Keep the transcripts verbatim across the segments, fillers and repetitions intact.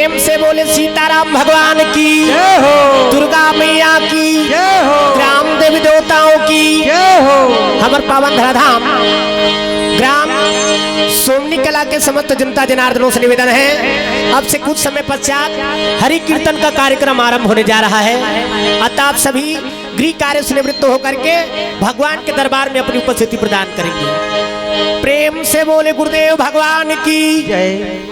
प्रेम से बोले सीताराम भगवान की, जय हो। दुर्गा मैया की, जय हो। ग्राम देवी देवताओं की, जय हो। हमर पावन धराधाम ग्राम सोमनी कला के समस्त जनता जनार्दनों से निवेदन है, अब से कुछ समय पश्चात हरि कीर्तन का कार्यक्रम आरंभ होने जा रहा है। अतः आप सभी गृह कार्य से निवृत्त होकर के भगवान के दरबार में अपनी उपस्थिति प्रदान करेंगे। प्रेम से बोले गुरुदेव भगवान की। जय।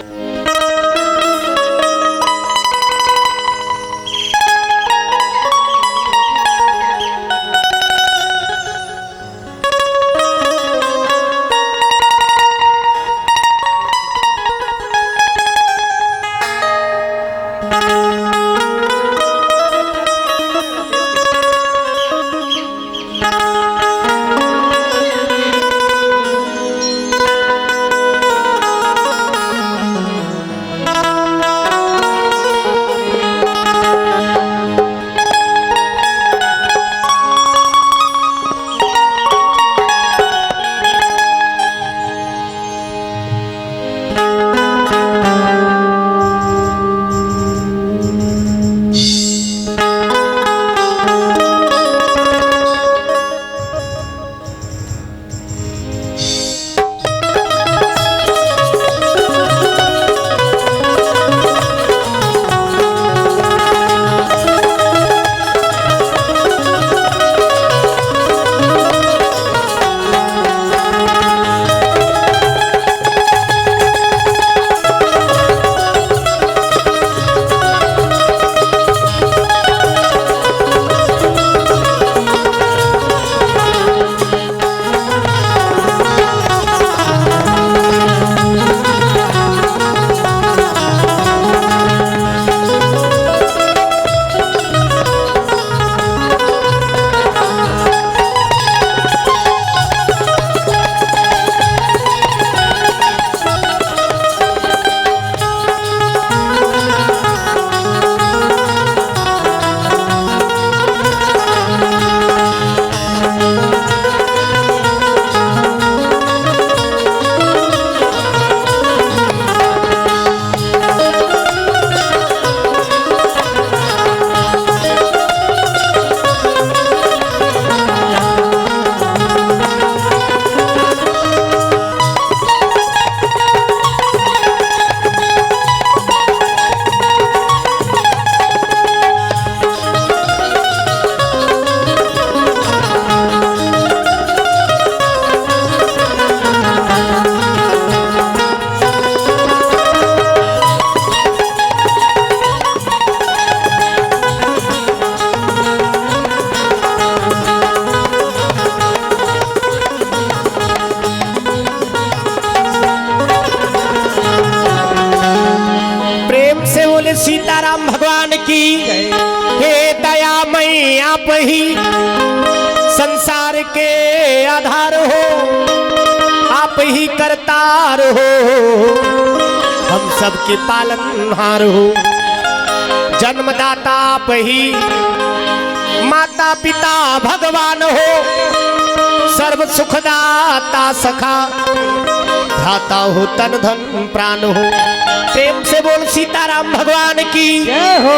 प्रेम से बोले सीताराम भगवान की। हे दयामय आप ही संसार के आधार हो, आप ही करतार हो, हम सबके पालनहार हो। जन्मदाता आप ही, माता पिता भगवान हो, सर्व सुखदाता सखा, भ्राता हो तन धन प्राण हो। प्रेम से बोल सीताराम भगवान की। जय हो।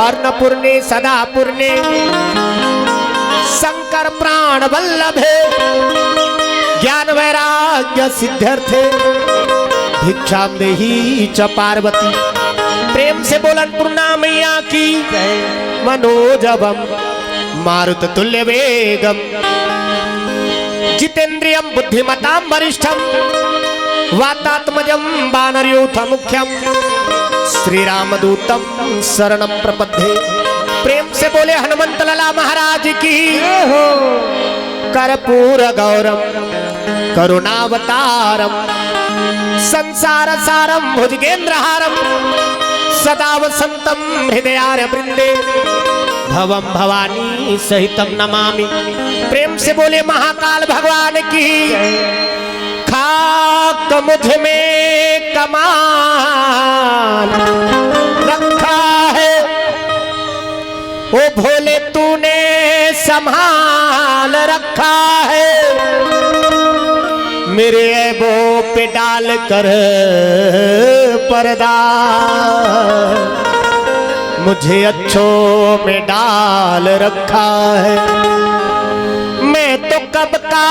अन्नपूर्णे सदा पूर्णे शंकर प्राण वल्लभे, ज्ञान वैराग्य सिद्ध्यर्थे भिक्षाम देही च पार्वती। प्रेम से बोल अन्नपूर्णा मैया की। जय। मनोजवम मारुत तुल्य वेगम जितेंद्रियम बुद्धिमताम वरिष्ठम वातात्मजम वानरयूथ मुख्यम श्री रामदूतम शरणम प्रपद्ये। प्रेम से बोले हनुमंत लाला महाराज की। जय हो। कर्पूर गौरम करुणावतारम संसार सारम भुजगेंद्रहारम सदा वसंतम हृदयार वृंदे भवम भवानी सहितम नमामि। प्रेम से बोले महाकाल भगवान की। खाक मुझ में कमाल रखा है, ओ भोले तूने संभाल रखा है, मेरे ऐबों पे डाल कर पर्दा। मुझे अच्छों में डाल रखा है। मैं तो कब का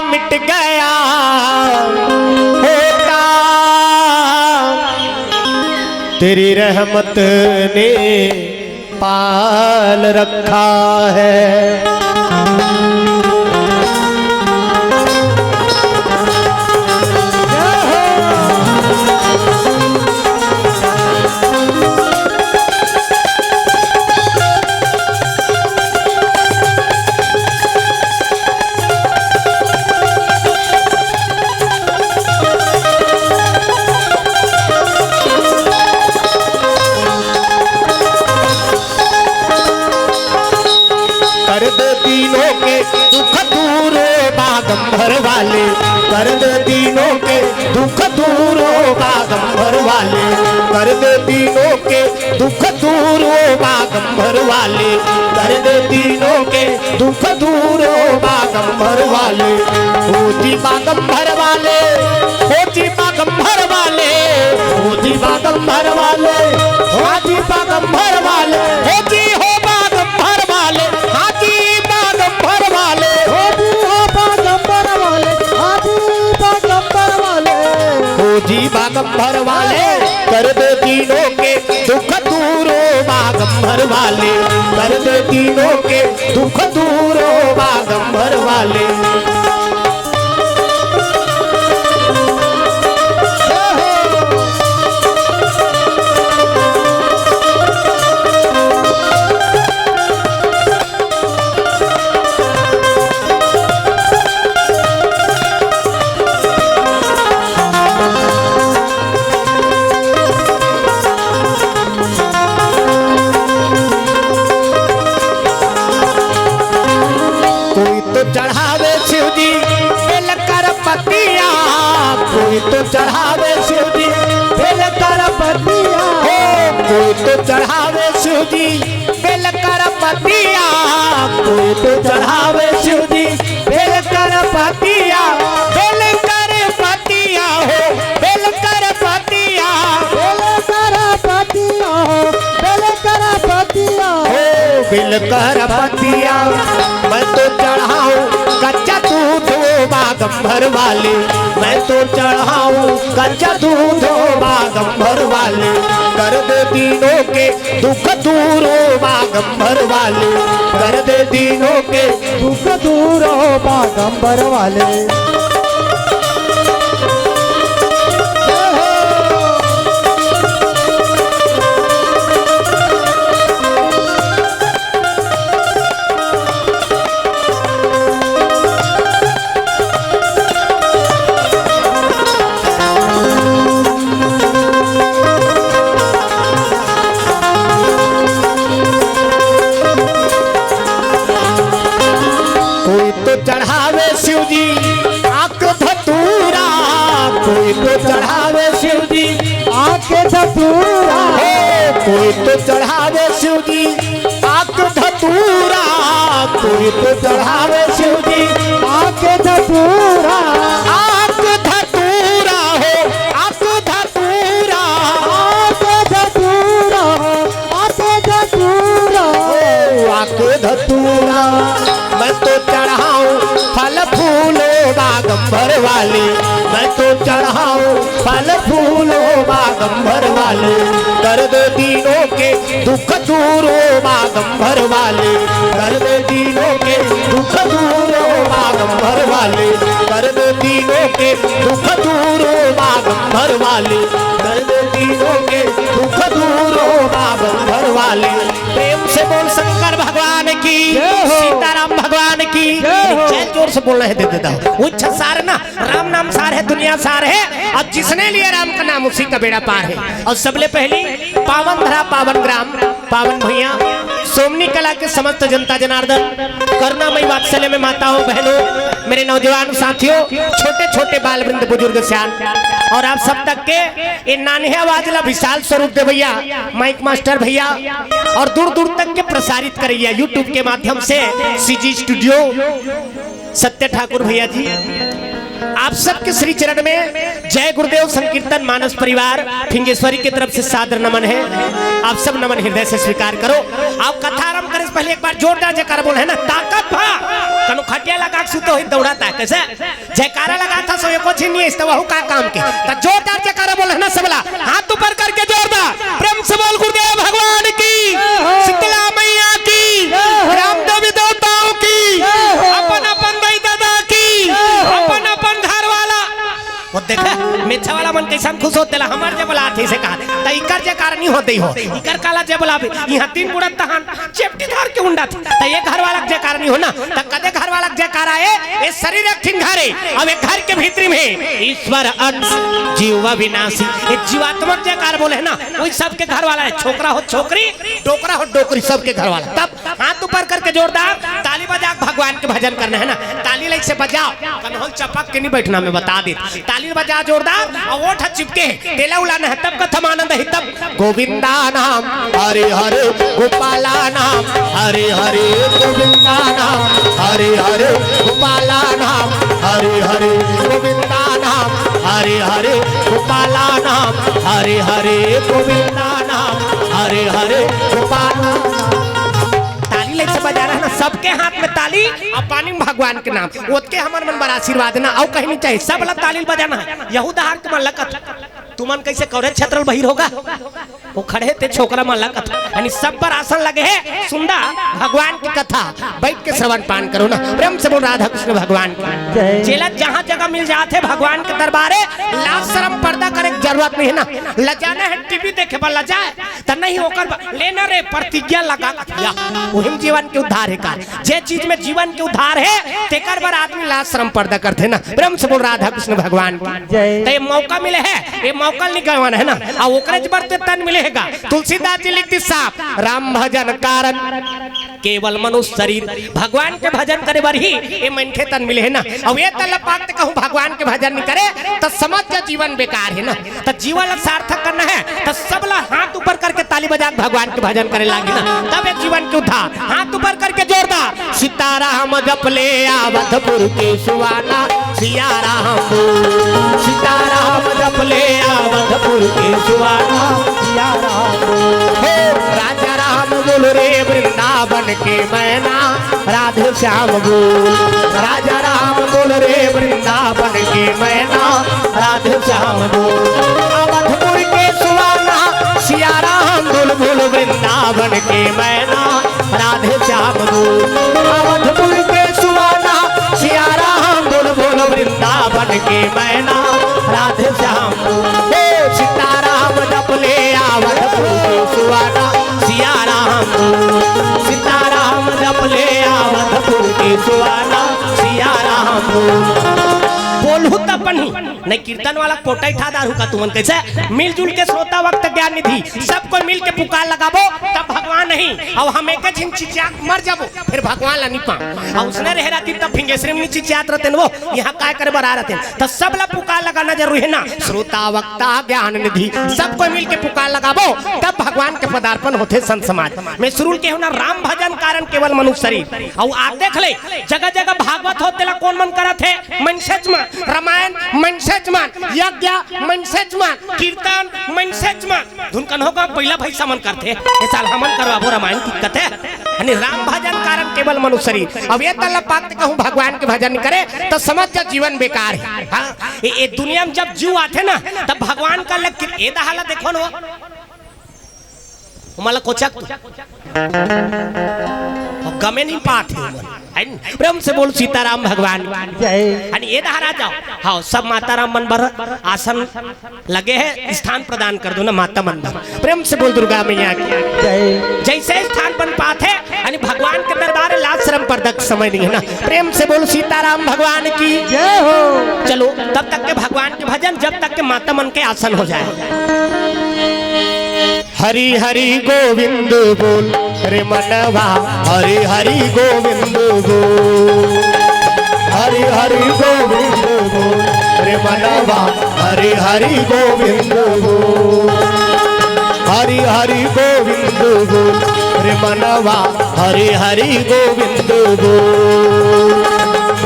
मिट गया होता, तेरी रहमत ने पाल रखा है। कर दे दीनों के दुख दूर ओ बागंबर वाले, कर दे दीनों के दुख दूर ओ बागंबर वाले, कर दे दीनों के दुख दूर ओ बागंबर वाले, कर दे दीनों के दुख दूर ओ बागंबर वाले। ओ जी बागंबर वाले, ओ जी बागंबर वाले, ओ जी बागंबर वाले, ओ जी बागंबर वाले, ओ जी हो बागंबर वाले, हाजी बागंबर वाले। हो जी हो बागंबर वाले, हाजी बागंबर वाले। हो जी बागंबर वाले, कर दे दीनों के दुख दूर ओ बागंबर वाले, कर दे दीनों के दुख दूर ओ बागंबर वाले। कोई तो चढ़ावे शिव जी बेल कर पतिया, कोई तो चढ़ावे शिव जी बेल कर पतिया। हो, कोई तो चढ़ावे शिव जी बेल कर पतिया, कोई तो चढ़ावे शिव जी बेल कर पतिया, बेल कर पतिया हो, बेल कर पतिया। बेल कर पतिया हो, बेल कर पतिया हो। हो, बेल कर पतिया, मैं तो चढ़ाऊं कच्चा दूध ओ बागंबर वाले, मैं तो चढ़ाऊं कच्चा दूध ओ बागंबर वाले, कर दे दीनों के दुख दूर ओ बागंबर वाले, कर दे दीनों के दुख दूर ओ बागंबर वाले। कोई तो चढ़ावे शिव जी आंख धतूरा, कोई तो चढ़ावे शिव जी आंख धतूरा। हो, कोई तो चढ़ावे शिव जी आंख धतूरा, कोई तो चढ़ावे शिव जी आंख धतूरा। आंख धतूरा हो, आंख धतूरा। आंख धतूरा हो, आंख धतूरा। ओ, आंख धतूरा, मैं तो चढ़ाऊं फल फूल ओ बागंबर वाले, मैं तो चढ़ाऊं फल फूल ओ बागंबर वाले, कर दे दीनों के दुख दूर ओ बागंबर वाले, कर दे दीनों के दुख दूर ओ बागंबर वाले, कर दे दीनों के दुख दूर ओ बागंबर वाले, कर दे दीनों के दुख दूर ओ बागंबर वाले। प्रेम से बोल शंकर भगवान की, जय हो। सीताराम भगवान की। जय हो। जय जोर से बोल रहे दे देता हूँ। वो इच्छा सार ना, राम नाम सार है, दुनिया सार है, और जिसने लिया राम का नाम उसी का बेड़ा पार है। और सबले पहली पावन धरा पावन ग्राम, पावन भुइयां, सोमनी कला के समस्त जनता जनार्दन, करुणामयी वात्सल्य में माताओं बहनों, मेरे नौजवान साथियों, छोटे छोटे बाल वृंद बुजुर्ग सियान, और आप सब तक के ये नान्हे आवाज ला विशाल स्वरूप दे भैया, माइक मास्टर भैया, और दूर दूर तक के प्रसारित करैया YouTube के माध्यम से सीजी स्टूडियो सत्य ठाकुर भैया जी, आप सबके श्री चरण में जय गुरुदेव संकीर्तन मानस परिवार फिंगेश्वरी की तरफ से सादर नमन है। आप सब नमन हृदय से स्वीकार करो। आप कथा आरंभ करे से पहले एक बार जोरदार जयकारा बोल है ना, ताकत भा कनु खटिया लगा के सुतो ही दौड़ाता है कैसे? जयकारा लगाथा सो एको छिन नहीं, इस तो वहू का काम के। तो जोरदार जयकारा बोल है ना सबला, हाथ ऊपर करके जोरदार प्रेम से बोल गुरुदेव भगवान की, शीतला मैया की, रामदेवी देवताओं की, अपन अपन दाई दादा की, अपन अपन घर वाला। वो देखा, मेछा वाला मन कैसन खुश होते ला, हमार जयबला आथे से कहा, त इकर जयकारा नहीं होते हो, इकर काला जयबला भी, यहाँ तीन बुढ़त तहान, चेपटी धार के उंडा थे, त ये घर वाला के जयकारा नहीं हो ना, त कदे घर वाला के जयकारा है, ये शरीर एक ठिन घर है, अब एक घर के भीतरी में ईश्वर अंश जीव विनाशी, ये जीवात्मक जयकारा बोले है ना, वही सबके घर वाला है, छोकरा हो छोकरी, डोकरा हो डोकरी, सबके घर वाला। तब हाथ ऊपर करके जोरदार ताली बजा के भगवान के भजन करना है ना। ताली लाइक से बजाओ, कनहोल चपक के नहीं बैठना, मैं बता दी। ताली बजा जोरदार और ओठ चिपके, तेला उलाना है, तब कथम आनंद है, तब गोविंदा नाम हरे हरे, गोपाला नाम हरे हरे, गोविंदा नाम हरे हरे, गोपाला नाम हरे हरे, गोविंदा नाम हरे हरे, गोपाला नाम हरे हरे, गोविंदा नाम हरे हरे, गोपाला नाम। ताली लाइक से बजा रहा है ना, सबके हाथ में ताली और पानी में भगवान के नाम, ओतके हमर मन बर आशीर्वाद ना, और कहीं नहीं चाहिए, सब ला ताली बजाना है। यहू दहार के मन लकत, तुमन कैसे कौरे क्षेत्र बहिर होगा, वो खड़े थे छोकरा मन लकत, यानी सब बर आसन लगे है, सुंदा भगवान की कथा बैठ के श्रवण पान करो ना। प्रेम से बोल राधा कृष्ण भगवान की। जेला जहाँ जगह मिल जाते भगवान के दरबारे, लाज शर्म पर्दा करे के जरूरत नहीं है ना, लजाना है टीवी देखे बर लजाए, त नहीं ओकर ब-, लेना रे, प्रतिज्ञा लगा के किया। उहिम जीवन के उद्धार है का? जे चीज में जीवन के उद्धार है, तेकर बर आदमी लाज शर्म पर्दा करथे ना। प्रेम से बोल राधा कृष्ण भगवान की। जय। त ये मौका मिले है, ये मौका नहीं गंवाना है ना। आ ओकरे बर ते तन मिले है का? तुलसीदास जी लिख दी साफ, राम भजन कारण केवल मनुष्य शरीर। भगवान के भजन करे बर ही ये मनखे तन मिले है ना। अब ये तलब पाक ते कहूँ भगवान के भजन नहीं करे, त समझ जा जीवन बेकार है ना। त जीवन ला सार्थक करना है, त सबला हाथ ऊपर करके ताली बजा के भगवान के भजन करे लागी ना, तब ये जीवन के उद्धार। हाथ ऊपर करके जोरदार, सीताराम जप ले अवधपुर के सुहाना, सिया राम बोल। सीताराम जप ले अवधपुर के सुहाना, सिया राम बोल। हे राजा राम बोल रे वृंदावन के मैना, राधे श्याम बोल। राजा राम बोल रे वृंदावन के मैना, राधे श्याम बोल। अवधपुर के सुहाना, सिया राम बोल बोल वृंदावन के मैना, राधे श्याम बोल। अवधपुर के सुहाना, सिया राम बोल बोल वृंदावन के मैना, राधे श्याम बोल। हे सीताराम जप ले अवधपुर के सुहाना, सिया राम बोल। सीताराम जप ले अवधपुर के सुहाना, सिया राम बोल। बोलहु त बनी, नहीं कीर्तन वाला कोटा ठा दारू का तुमन कैसे? मिलजुल के श्रोता वक्त ज्ञान निधि, सब कोई मिल के पुकार लगाबो, तब भगवान नहीं। अब हम एक झिन चिचिया मर जाबो, फिर भगवान ला नहीं पा। अब उसने रह रहती तब फिंगेश्वरी में नहीं चिचियात रहते न वो, यहाँ काय करे बर आ रहते। तो सब ला पुकार लगाना जरूरी है ना। श्रोता वक्ता ज्ञान निधि, सब कोई मिल के पुकार लगाबो, तब भगवान के पदार्पण होथे संत समाज। मैं शुरू के हूँ ना, राम भजन कारण केवल मनुष्य शरीर। अउ आप देख ले, जगह जगह भागवत होते ला कौन मन करत है? मनसेच मन। रामायण मनसेच मन, यज्ञ मनसेच मन, कीर्तन मनसेच मन। धुन कन्हो का पहिला भैसा मन करथे, ये साल हमन करवाबो रामायण की कथे। यानी राम भजन कारण केवल मनुष्य शरीर। अब ये तलब पाक ते कहूँ भगवान के भजन करे, तो समझ जा जीवन बेकार है। हाँ, ये, ये दुनिया में जब जीव आथे ना, तब भगवान का लग के, ये दहाला देखो ना, ओमन ला कोचक तू। अउ गमे नहीं पात हे ओमन। है न? प्रेम से बोल सीताराम भगवान की। जय। है न? ये दहार आ जाओ। हाँ, सब माता राम मन बर आसन लगे है, स्थान प्रदान कर दो ना माता मन बर। प्रेम से बोल दुर्गा मैया की। जय। जैसे स्थान बन पात है, यानी भगवान के दरबार लाज शर्म पर्दा के समय नहीं है ना। प्रेम से बोल सीताराम भगवान की। जय हो। चलो, तब तक के भगवान के भजन, जब तक के माता मन के आसन हो जाए। हरि हरि गोविंद बोल रे मनवा, हरि हरि गोविंद बोल। हरि हरि गोविंद बोल रे मनवा, हरि हरि गोविंद बोल। हरि हरि गोविंद बोल रे मनवा, हरि हरि गोविंद बोल।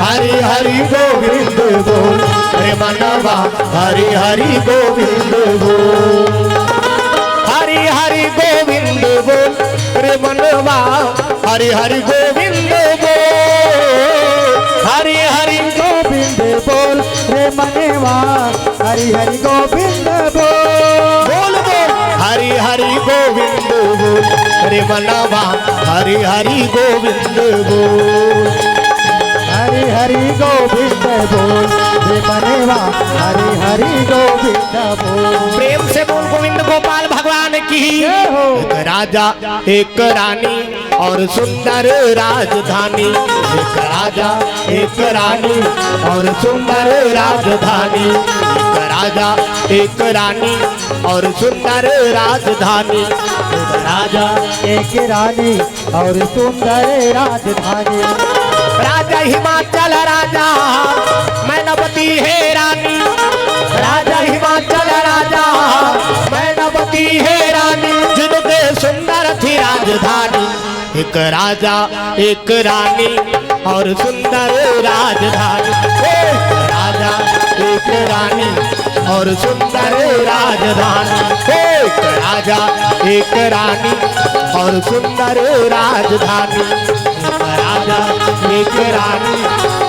हरि हरि गोविंद बोल रे मनवा, हरि हरि गोविंद बोल। हरि हरि गोविंद बोल रे मनवा, हरि हरि गोविंद बोल। हरि हरि गोविंद बोल रे मनवा, हरि हरि गोविंद बोल। बोल बोल, हरि हरि गोविंद बोल रे मनवा, हरि हरि गोविंद बोल। हरि हरि गोविंद बोल रे मनवा, हरि हरि गोविंद बोल। प्रेम से बोल गोविंद गोपाल भगवान की। जय हो। एक राजा एक रानी और सुंदर राजधानी। एक राजा एक रानी और सुंदर राजधानी। एक राजा एक रानी और सुंदर राजधानी। एक राजा एक रानी और सुंदर राजधानी। राजा हिमाचल राजा मैनावती है रानी। राजा हिमाचल राजा मैनावती है रानी। जिनके सुंदर थी राजधानी। एक राजा एक रानी और सुंदर राजधानी। एक राजा एक रानी और सुंदर राजधानी। एक राजा एक रानी और सुंदर राजधानी। एक राजा एक रानी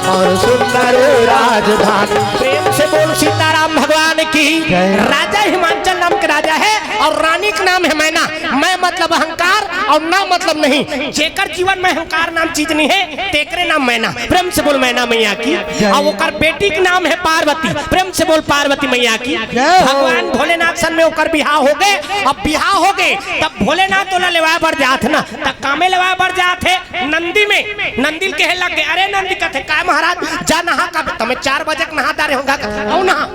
और सुंदर राजधानी। प्रेम से बोल सीताराम भगवान की। जय। राजा हिमांचल नाम के राजा है और रानी का नाम है मैना। मैं मतलब अहंकार और ना मतलब नहीं। जेकर जीवन में अहंकार नाम चीज नहीं है, तेकरे नाम मैना। प्रेम से बोल मैना मैया की। जय। और ओकर बेटी के नाम है पार्वती। प्रेम से बोल पार्वती मैया की। जय हो। भगवान भोलेनाथ सन में ओकर बिहाव हो गए। अब बिहाव हो गए, तब भोलेनाथ ओला लेवाए बर जात ना, तब कामे लेवाए बर जात है नंदी में। नंदी ल कहे लग गए, "अरे नंदी," कथे, "काय महाराज?" "जा नहा का, तमे चार बजे के नहा डारे होगा का, अउ नहा।"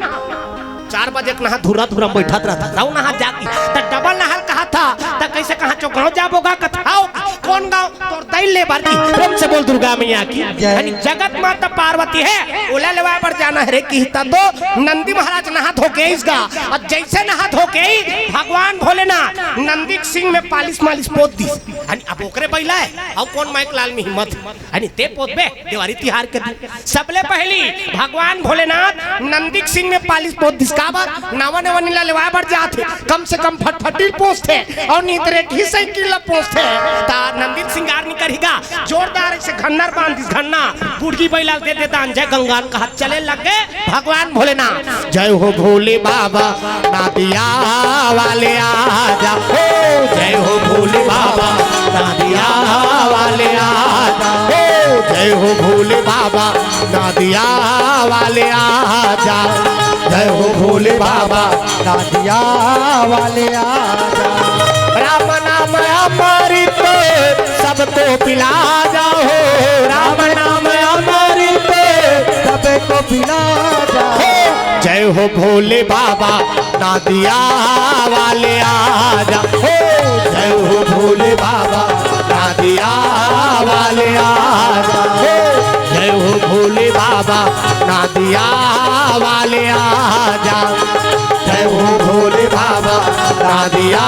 चार बजे के नहा धुरा धुरा बैठत रहता, जाओ नहा जाके। त डबल नहा कहा था, त कैसे कहा चो गाँव जाबो गा कथा? आओ, कौन गाँव? तोर दैल ले बार की। प्रेम से बोल दुर्गा मैया की। जय। यानी जगत माता पार्वती है, ओला लेवा पर जाना है रे की। तब तो नंदी महाराज नहा धो के इसका, और जैसे नहा धो के ही भगवान भोलेनाथ नंदी के सिंग में पालिश मालिश पोत दी। यानी अब ओकरे बैला है, अब कौन माइक लाल में हिम्मत है? यानी ते पोत बे, देवारी तिहार के दिन। सबले पहली भगवान भोलेनाथ नंदी के सिंग में पालिश पोत दिस। काबर? नवा नवा नीला लेवाए बर जात हे, कम से कम फटफटी पोसथे, और नी त रेठी साइकिल ला पोसथे। ता नंदी के सिंगार निकरही गा, जोरदार ऐसे घन्नर बांध दिस, घन्ना। गुड़गी बैला दे दे दान, जय गंगान कहत चले लग गए भगवान भोलेनाथ। जय हो भोले बाबा, नादिया वाले आजा हो। जय हो भोले बाबा, नादिया वाले आजा हो। जय हो भोले बाबा, नादिया वाले आजा। जय हो भोले बाबा, नादिया वाले आजा। राम नाम अमृत सबको पिला जाओ। राम नाम अमृत सबको पिला जाओ। जय हो भोले बाबा, नादिया वाले आजा हो। जय हो भोले बाबा, नादिया वाले आजा हो। जय हो भोले बाबा, नादिया वाले आजा। जय हो भोले बाबा, नादिया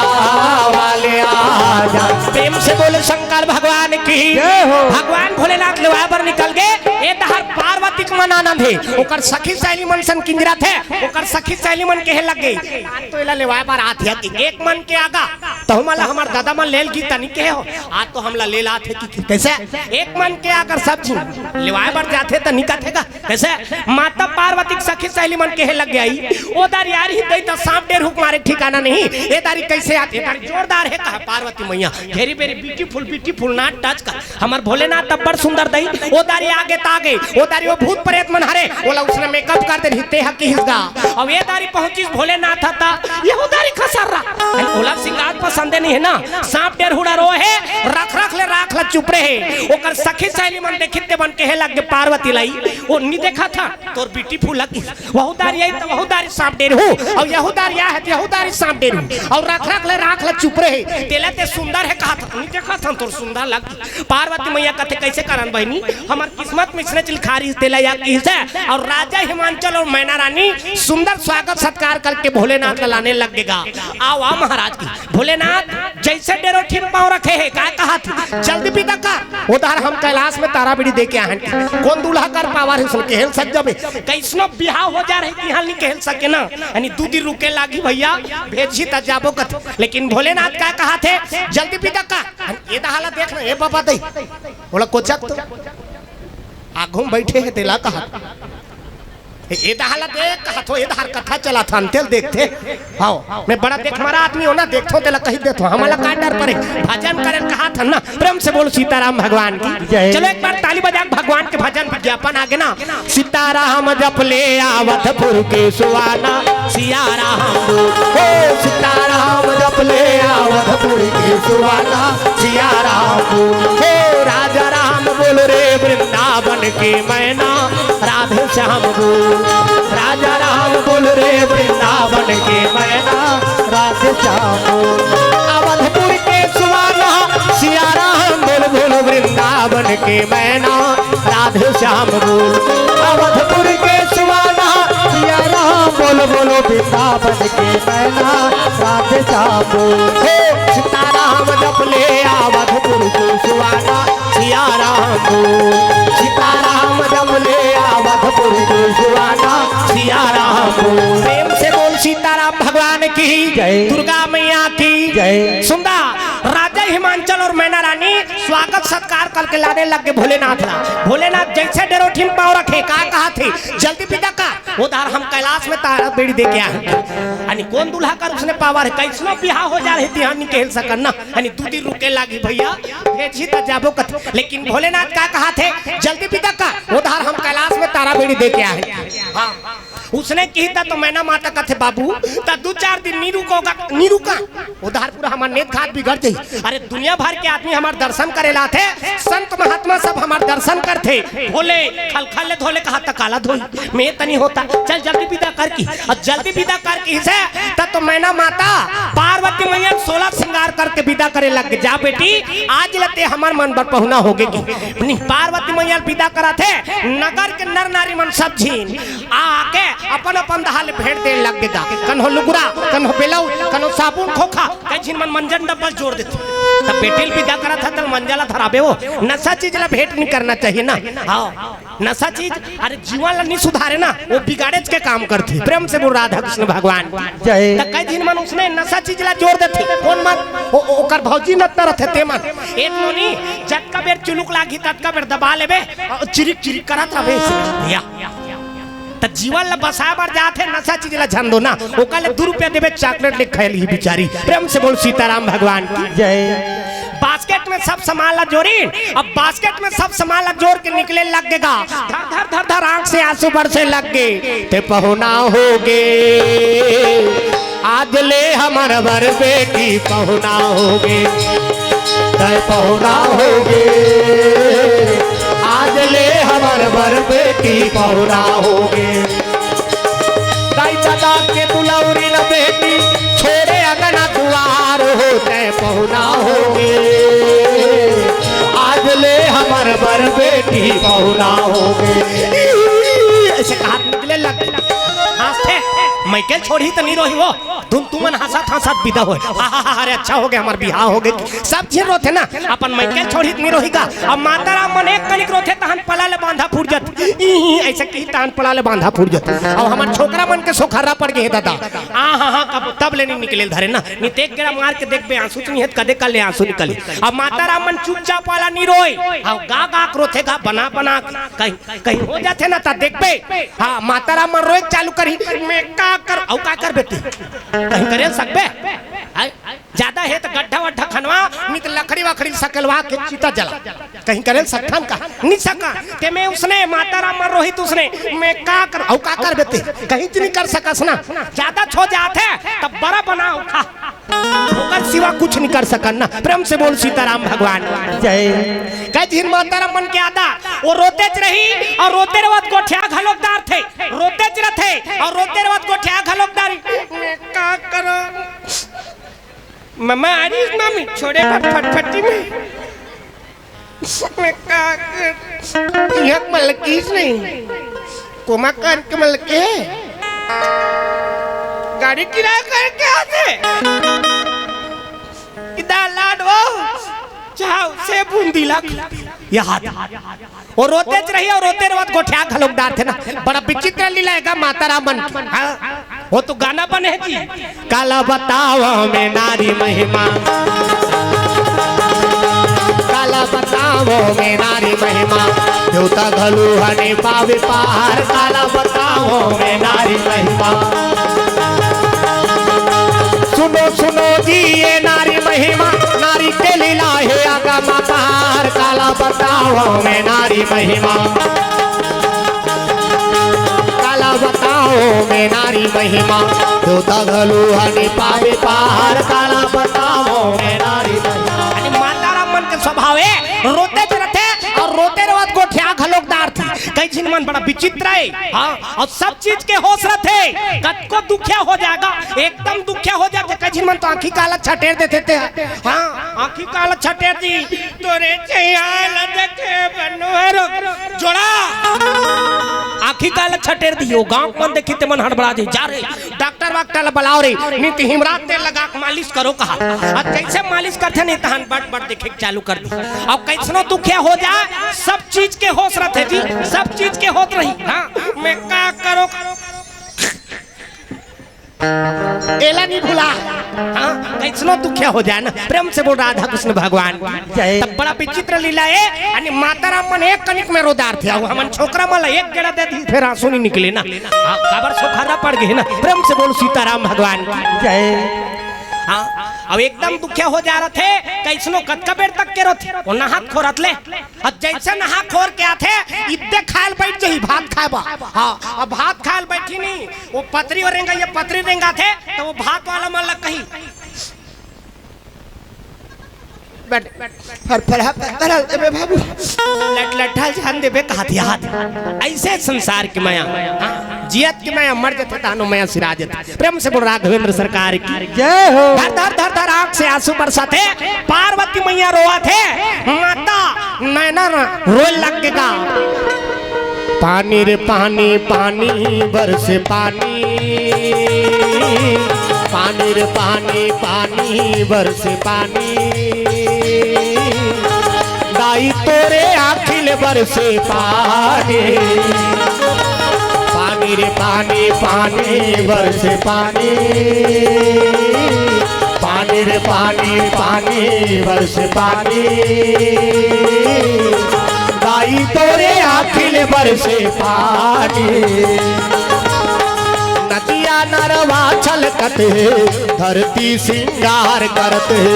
वाले आजा। प्रेम से बोले शंकर भगवान की। जय हो। भगवान भोलेनाथ लेवाए बर निकल गए। ए तहर पार्वती के मन आनंद है, ओकर सखी सहेली मन सन किंजरत है, ओकर सखी सहेली मन कहे लग गई, "आज तो एला लेवाए बर आत है।" एक मन के आगा, "तो हमला हमर दादा मन लेल की तनी कहे हो, आज तो हमला ले लात है कि।" कैसे? एक मन के आकर सब झिन लेवाए बर जाथे त निकथे का? कैसे? माता पार्वती के सखी सहेली मन कहे लग गई, "ओ दारी यार ही दई त सांप डेर हुक मारे ठिकाना नहीं, ए दारी कैसे आत, ए दारी जोरदार है," कहा पार्वती मैया। घेरी बेरी beautiful, beautiful, not touch कर। हमर भोलेनाथ अब्बड़ सुंदर दई, ओ दारी आगे त आगे, ओ दारी ओ भूत प्रेत मन हरे, ओला उसने makeup कर दे रही, तेहा किहिस गा। अब ए दारी पहुंचिस भोलेनाथ ह ता, यहू दारी खसर रहा। ओला सिंगार पसंदे नहीं है ना, सांप डेर हुड़ा रो है, रख रख ले राख ला चुप रहे। ओकर सखी सहेली मन देखित ते मन कहे लग गे पार्वती लाई, ओ नी देखा था, तोर beautiful लगी। वहू दारी आई त वहू दारी सांप डेर हूँ, और यहू दारी आ है त यहू दारी सांप डेर हूँ, और रख रख ले राख ला चुप रहे। तेला ते सुंदर है कहा था, नी देखा था, तोर सुंदर लग। पार्वती मैया कथे, "कैसे करन बहिनी, हमर किस्मत में इसने चिलखारी तेला या की से।" और राजा हिमांचल और मैना रानी सुंदर स्वागत सत्कार करके भोलेनाथ ला लाने लग गेगा। आओ, आओ महाराज की। भोलेनाथ जइसे डेरोठी म पाँव रखे हे, का कहत हे, "जल्दी बिदा कर, ओ डहर हम कैलाश में तारा बीड़ी दे के आहन।" कोन दूल्हा कर पावर हे, सुन के हेल सक जबे। कइसनो बिहाव हो जा रही, तिहां नइ के हेल सके ना, यानी दू दिन रुके लागी भइया, भेजही त जाबो कथे। लेकिन भोलेनाथ का कहत हे, "जल्दी बिदा कर।" ए डहर ला देख ना, ए बाबा दई, ओला कोचक तो आघू म बइठे हे, तेला कहत, ए डहर ला देख, कहत हो, ए डहर कथा चलत हे, तेला देखथे। हव, मैं बड़ा देखमरा आदमी हों ना, देखथों, तेला कहि देथों, हमन ला का डर परे, भजन करे ल कहत हन ना। प्रेम से बोल सीताराम भगवान की। जय। चलो एक बार ताली बजा के भगवान के भजन विज्ञापन आगे ना। सीताराम जप ले अवधपुर के सुहाना, सिया राम बोल। हो सीताराम जप ले अवधपुर के सुहाना, सिया राम बोल। हो राजा राम बोल रे वृंदावन के मैना, राधे श्याम बोल। राजा राम बोल रे वृंदावन के मैना, राधे श्याम बोल। अवधपुर के सुहाना, सिया राम बोल, बोल वृंदावन के मैना, राधे श्याम बोल। अवधपुर के सुहाना, सिया राम बोल, बोल वृंदावन के मैना, राधे श्याम बोल। हे सीताराम जप ले अवधपुर के सुहाना, सिया राम बोल। सीताराम जप ले अवधपुर के सुहाना, सिया राम बोल। प्रेम से बोल सीताराम भगवान की, जय। दुर्गा मैया की, जय। सुंदा राजा हिमांचल और मैना रानी स्वागत सत्कार करके लाने लग गे भोलेनाथ ला। भोलेनाथ जइसे डेरोठी म पाँव रखे, का कहत हे, "जल्दी बिदा कर, ओ डहर हम कैलाश में तारा बीड़ी दे के आहन।" यानी कोन दूल्हा कर उसने पावर हे, कइसनो बिहाव हो जा रही, तिहां नइ के हेल सकन ना, यानी दू दिन रुके लागी भइया, भेजही त जाबो कथे। लेकिन भोलेनाथ का कहत हे, "जल्दी बिदा कर, ओ डहर हम कैलाश में तारा बीड़ी दे के आहन।" हाँ। उसने किही त तो मैना माता कथे, "बाबू, त दू चार दिन नइ रुकोगा, नइ रुका, ओ डहर पूरा हमर नेत घात बिगड़ जाही।" अरे दुनिया भर के आदमी हमर दर्शन करे ला आथे, संत महात्मा सब हमर दर्शन करथे। भोले खलखल ले धोले, कहा त काला धोई, मैं त नइ होता, चल जल्दी बिदा कर की। अउ जल्दी बिदा कर किहिसे त तो मैना माता पार्वती मैया सोलह श्रृंगार करके बिदा करे लग गे, "जा बेटी, आज ले ते हमर मन बर पहुना होगे।" कि नहीं, पार्वती मैया बिदा करत हे, नगर के नर नारी मन सब झिन आके अपन अपन डहर ले भेंट दे लग गे गा। कन्हो लुगरा, कन्हो बेलौज, कन्हो साबुन खोखा, कई झिन मन मंजन डब्बा ल जोर देथे। त बेटी ल बिदा करत हे त मंजा ल धराबे, ओ नशा चीज ल भेंट नइ करना चाहिए ना। हाँ, नशा चीज, अरे जीवन ल नइ सुधारे ना, ओ बिगाड़ेच के काम करथे। प्रेम से बोल राधा कृष्ण भगवान। जय। त कई झिन मन उसने नशा चीज ल जोर देथे। कोन मन? ओ, ओ, ओकर भौजी नतना रथे ते मन। ए नोनी, जतका बेर चुलुक लागही ततका बेर दबा लेबे, अउ चिरिक चिरिक करत रहे। या। त जीवन ल बसाए बर जात हे, नशा चीज ल झन दो ना, ओकर ले दू रुपया देबे, चॉकलेट ले खाए लिही बिचारी। प्रेम से बोल सीताराम भगवान की। जय। बास्केट में सब सामान ल जोरिन, अब बास्केट में सब सामान ल जोर के निकले लग गे गा। धर धर धर धर आंख से आंसू बरसे लग गे। ते पहुना होगे, आज ले हमर बर बेटी पहुना होगे। तै पहुना होगे, आज ले हमर बर बेटी पहुना होगे। दाई ददा के दुलौरी न बेटी, छोड़े अंगना दुआर हो, तै पहुना होगे। आज ले हमर बर बेटी पहुना होगे। अइसे कहा निकले लग हंसथे, मइके ल छोड़ही त नइ रोही वो। तुम, तुमन हंसत हंसत बिदा होय। आहाहा, अरे अच्छा होगे, हमर बिहाव होगे। सब झिन रोथे ना, अपन मइके ल छोड़ही त नइ रोही गा। अब माता राम मन एक कनिक रोथे, तहन पला ले बांधा फूट जाथे। ई, ई, अइसे किही तहन पला ले बांधा फूट जाथे। अब हमर छोकरा मन के सोखर्रा पड़ गे हे ददा। आहाहा, कब तब ले नइ निकले ल धरे ना। नइ त एक गेड़ा मार के देखबे, आंसू नइ हे त कदे काल ले आंसू निकलही। अब माता राम मन चुपचाप वाला नइ रोय। हाँ, गा गा के रोथे गा, बना बना के। कहीं, कहीं हो जाथे ना त देखबे। हाँ, माता राम मन रोय चालू करही, मैं का कर, अउ का करबे ते? कहीं करे ल सकबे? आय, जादा हे त गड्ढा वड्ढा खनवा, नइ त लकड़ी वकड़ी सकेलवा के चिता जला। कहीं करे ल सकथन का? नइ सका। ते में उसने माता राम मन रोही त उसने, मैं का कर, अउ का करबे ते? कहीं त नइ कर सकस ना। जादा छो जात हे, त बरा बनाव खा। ओकर सिवा कुछ नइ कर सकन ना। प्रेम से बोल सीताराम भगवान। जय। कई झिन माता राम मन के आदा, वो रोतेच रही अउ रोते रवत गोठिया घलोक डारथे, रोतेच रथे अउ रोते रवत गोठिया घलोक डारी। मैं का करो? ममा आ रही, मामी, छोड़े फट-, फटफटी में। मैं का कर-, यहाँ मलकीस नहीं। कोमा करके मलके। गाड़ी किराया करके आते। दा लाड वो, चाहो से बूंदी ला। याद। वो रोते च रही अउ रोते रवत गोठिया घलोक डारथे ना। बड़ा विचित्र लीला हे गा माता राम मन के। हाँ? वो तो गाना बने हे जी। काला बतावंव मैं नारी महिमा, काला बतावंव मैं नारी महिमा, देवता घलो ह नइ पावे पार, काला बतावंव मैं नारी महिमा। सुनो सुनो जी ये नारी महिमा, नारी के लीला हे अगम अपार, काला बतावंव मैं नारी महिमा, काला बतावंव मैं नारी महिमा, देवता घलो ह नइ पावे पार, काला बतावंव मैं नारी महिमा। यानी माता राम मन के स्वभाव हे, रोते च रथे अउ रोते रवत गोठिया घलोक डारथे। कई झिन मन बड़ा विचित्र हे, हाँ, अउ सब चीज के होश रथे। कतको दुखिया हो जाय गा, एकदम दुखिया हो जाथे, कई झिन मन तो आँखी काला छटेर देथे ते। हाँ, आँखी काला छटेर दी, तोरे चेहरा ला देखे बनवारो जोड़ा। आँखी काला छटेर दी, वो गाँव मन देखही ते मन हड़बड़ा जाही, जा रे, डॉक्टर वाक्टर ला बलाव रे, नइ ते हिमराज तेल लगा के मालिश करो कहा। अब जइसे मालिश करथे नइ तहन बट बट देखे के चालू कर दी। अब कइसनो दुखिया हो जाय, सब चीज के होश रथे जी, सब चीज के होश रही। हाँ, मैं का करो, एला नइ भुला। हाँ, कइसनो दुखिया हो जाय ना, प्रेम से बोल राधा कृष्ण भगवान की। जय। तब बड़ा विचित्र लीला हे, यानी माता राम मन एक कनिक में रो डारथे, अउ हमन छोकरा मन ला एक गेड़ा दे दी, फेर आंसू नइ निकले ना। हाँ, काबर सोखरा पड़ गे ना, प्रेम से बोल सीताराम भगवान की। जय। हाँ, अब एकदम दुखिया हो जाय रथे, कइसनो कतका बेर तक के रोथे, वो नहात खोरत ले। अब जइसे नहा खोर के आथे, इत्ते खाय ल बइठ जाही, भात खाय बर। हाँ, अब भात खाय ल बइठही नहीं, वो पतरी वो रेंगा, ये पतरी रेंगाथे, त वो भात वाला मन ल कही, बट फरफरा पत्थर हल देबे बाबू, लट लट हल जान देबे कहाथे हाथ। अइसे संसार के मया, हाँ, जियत के मया, मर जथे तहनो मया सिरा जथे। प्रेम से बोल राघवेंद्र सरकार की। जय हो। धर धर धर धर आँख से आंसू बरसाथे, पार्वती मैया रोवाथे, माता नैना रोय लग गे गा। पानी रे पानी, पानी बरसे पानी, पानी रे पानी, पानी बरसे पानी, दाई तोरे आँखी ले बरसे पानी, पानी रे पानी, पानी बरसे पानी, पानी रे पानी, पानी बरसे पानी, दाई तोरे आँखी ले बरसे पानी। नदिया नरवा छलकत हे, धरती सिंगार करत हे।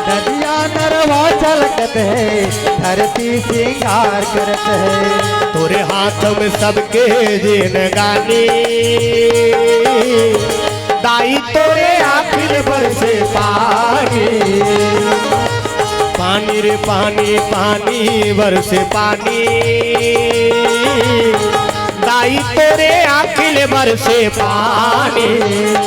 नदिया नरवा छलकत हे, धरती सिंगार करत हे। तोरे हाथ में सबके जिनगानी, दाई तोरे आँखी ले बरसे पानी। पानी रे पानी, पानी बरसे पानी, दाई तोरे आँखी ले बरसे पानी।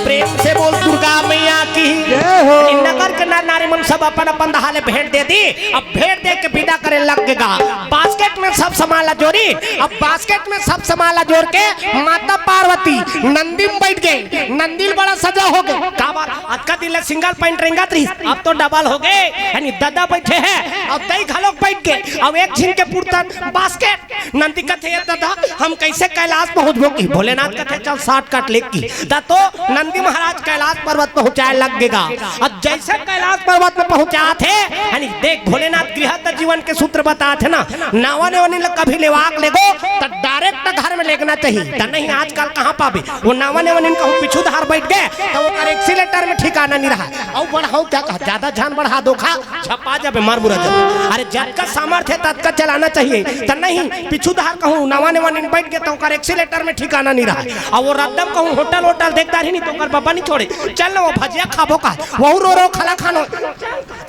प्रेम से बोल दुर्गा मैया की। जय हो। नगर के नर नारी मन सब अपन अपन दहा ले भेंट दे दी। अब भेंट दे के बिदा करे लग गे गा। बास्केट में सब सामान ला जोरी। अब बास्केट में सब सामान ला जोर के माता पार्वती नंदी में बइठ गे। नंदी ल बड़ा सजा हो गे। काबर अतका दिन ले सिंगल पैंट रेंगत रहिस, अब तो डबल हो गे। यानी ददा बइठे हे, अब दई घलोक बइठ गे। अब एक झिन के पुरतन बास्केट। नंदी कथे, "ये ददा, हम कइसे कैलाश पहुँचबो?" कि भोलेनाथ कथे, "चल शॉर्टकट ले।" कि दा तो नंदी महाराज कैलाश पर्वत पहुँचाय लग गे गा। अब जइसे कैलाश पर्वत में पहुँचाथे, यानी देख भोलेनाथ गृहस्थ जीवन के सूत्र बताथे ना, नावा नेवनी ल कभी लेवाक लेगो त डायरेक्ट घर में लेगना चाही, त नहीं आजकल कहाँ पाबे। वो नावा नेवनी कहूँ पीछू धार बइठ गे त ओकर एक्सीलेटर में ठिकाना नइ रहय। अउ बढ़ाऊँ क्या कहा, ज्यादा झन बढ़ा दो खा, झपा जाबे, मार बुरा जाबे। अरे जतका सामर्थ्य हे ततका चलाना चाहिए, त नहीं पीछू धार कहूँ नावा नेवनी बइठ गे त ओकर एक्सीलेटर में ठिकाना नइ रहय। अउ वो रद्दम कहूँ होटल वोटल देख डारही नहीं त ओकर बब्बा नइ छोड़े। चल ना वो भजिया खाबो का, वहू रो रो खला खानो।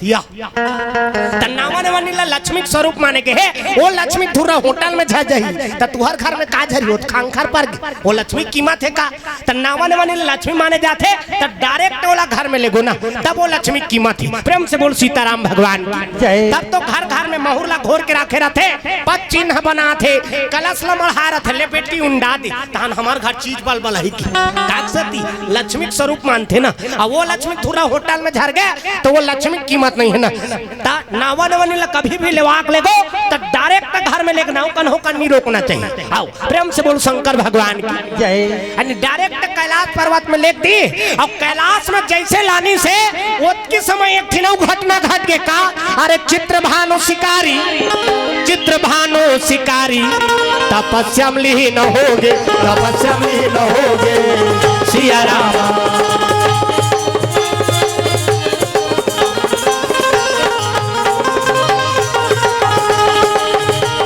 या। त नावा नेवानी ला लक्ष्मी के स्वरूप माने के हे, ओ लक्ष्मी थुरा होटल में झर जाही, त तुहर घर में का झरी होत, खांखर पर गे। ओ लक्ष्मी कीमत हे का? त नावा नेवानी ला लक्ष्मी माने जाथे, त direct ओला घर में लेगो ना, तब ओ लक्ष्मी कीमत हे। प्रेम से बोल सीताराम भगवान की। जय। तब तो घर घर में महुर ला घोर के राखे रथे, पत चिन्ह बनाथे, कलश ला मढ़ा रथे, ले बेटी उंडा दे, तहन हमर घर चीज बल बल ही की। काकसती लक्ष्मी के स्वरूप मानथे ना, आ ओ लक्ष्मी थुरा होटल में झर गे, त ओ लक्ष्मी के कीमत नहीं हे ना। त नावा नेवानी ला कभी भी लेवाक लेगो, त direct घर में लेगना, कन्हो कन नहीं रोकना चाहिए। आओ, प्रेम से बोल शंकर भगवान की। जय। यानी direct कैलाश पर्वत में लेग दी, अउ कैलाश में जइसे लानिस हे, ओतकी समय एक ठिन अउ घटना घट गे का? अरे चित्रभानु शिकारी, चित्रभानु शिकारी, तपस्या में लीन होगे, तपस्या में लीन होगे, सिया राम।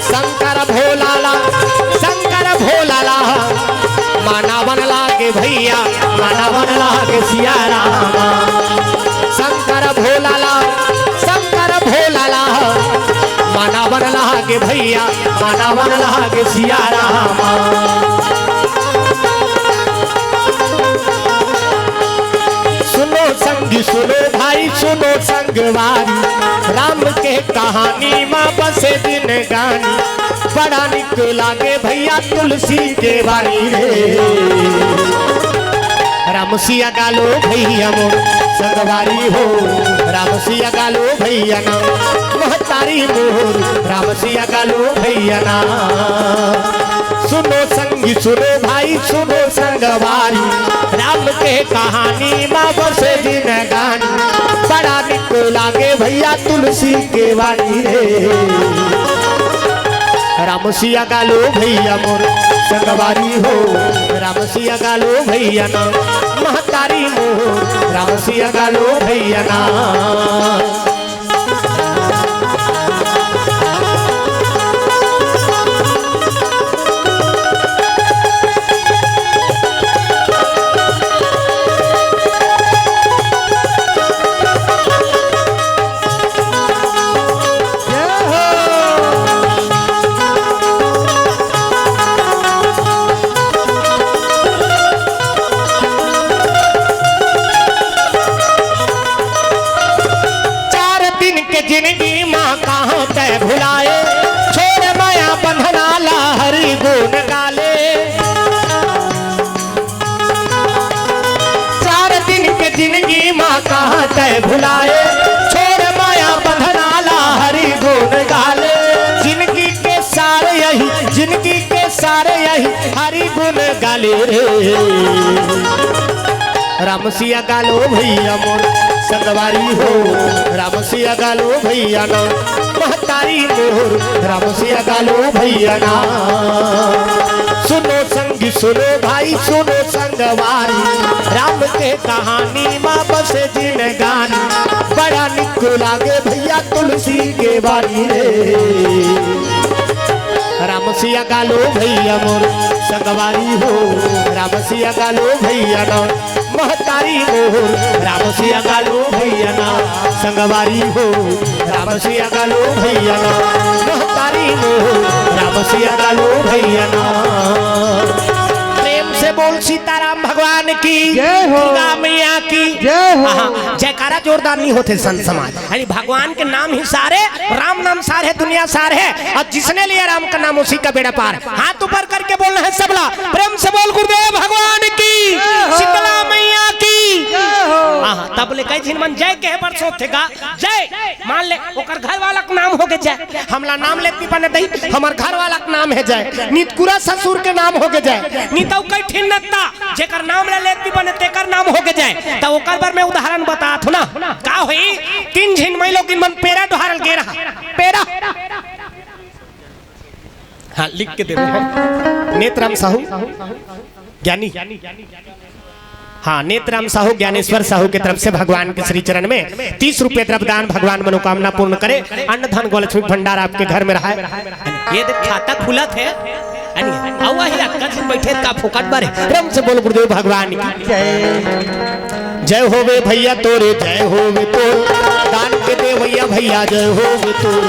शंकर भोला ला, शंकर भोला ला, मनावन लागे भैया, मनावन लागे सिया राम। शंकर भोला ला, शंकर भोला ला, मनावन लागे भैया, मनावन लागे सिया राम। सुनो संगी, सुनो भाई, सुनो संगवारी, राम के कहानी मा बसे जिनगानी, बड़ा निक लागे भैया तुलसी के बानी रे। राम सिया गा लो भैया मोर संगवारी हो, राम सिया गा लो भैया ना, महतारी मोर, राम सिया गा लो भैया ना। सुनो संगी, सुनो भाई, सुनो संगवारी, राम के कहानी मा बसे जिनगानी, बड़ा निक लागे भैया तुलसी के बानी रे। राम सिया गा लो भैया मोर संगवारी हो, राम सिया गा लो भैया ना, महतारी मोर, राम सिया गा लो भैया ना। चार दिन के जिनगी मा कहाँ तैं भुलाए, छोड़ माया बंधना ला हरि गुण गाले। चार दिन के जिनगी मा कहाँ तैं भुलाए, छोड़ माया बंधना ला हरि गुण गाले। जिनगी के सार यही, जिनगी के सार यही हरि गुण गाले रे। राम सिया गा लो भैया मोर संगवारी हो, राम सिया गा लो भैया ना, महतारी मोर, राम सिया गा लो भैया ना। सुनो संगी, सुनो भाई, सुनो संगवारी, राम के कहानी मा बसे जिनगानी, बड़ा निक लागे भैया तुलसी के बानी रे। राम सिया गा लो भैया मोर संगवारी हो, राम सिया गा लो भैया ना, महतारी मोर, राम सिया गा लो भैया ना, संगवारी हो, राम सिया गा लो भैया ना, महतारी मोर, राम सिया गा लो भैया ना। प्रेम से बोल सीताराम भगवान की, जय हो। दुर्गा मैया की। जय हो। हाँ, जयकारा जोरदार नहीं होते संत समाज। यानी भगवान के नाम ही सार हे, राम नाम सार हे, दुनिया सार हे, और जिसने लिया राम का नाम उसी का बेड़ा पार। हाथ ऊपर करके बोलना है सबला, प्रेम से बोल गुरुदेव भगवान की, जय हो। शीतला मैया की। जय हो। हाँ, हाँ, तब ले कई झिन मन जय कहे बर सोचथे गा, जय, मान ले, ओकर घर वाला के नाम होगे जय, हमला नाम लेती बने दई, हमर घर वाला के नाम हे जय, नितकुरा ससुर के नाम होगे जय, नितौ कई ठिन नत्ता, जेकर नाम ले लेती बने तेकर नाम होगे जय। त ओकर बर मैं उदाहरण बतात हूँ ना, का होई, तीन झिन मई लोगिन मन पेरा डोहारल गे रहा, पेरा। हाँ, लिख के देबो। नेतराम साहू, ज्ञानी। हाँ, नेतराम साहू, ज्ञानेश्वर साहू के तरफ से भगवान के श्री चरण में तीस रुपये द्रव्य दान, भगवान मनोकामना पूर्ण करे, अन्न धन गो लक्ष्मी भंडार आपके घर में रहा है। ये देख, खाता खुलत हे, अउ वही अक्का झिन बैठे का फोकट बारे। प्रेम से बोल गुरुदेव भगवान की। जय। जय होवे भैया तोरे, जय होवे तोर। दान के भैया जय होवे तोर,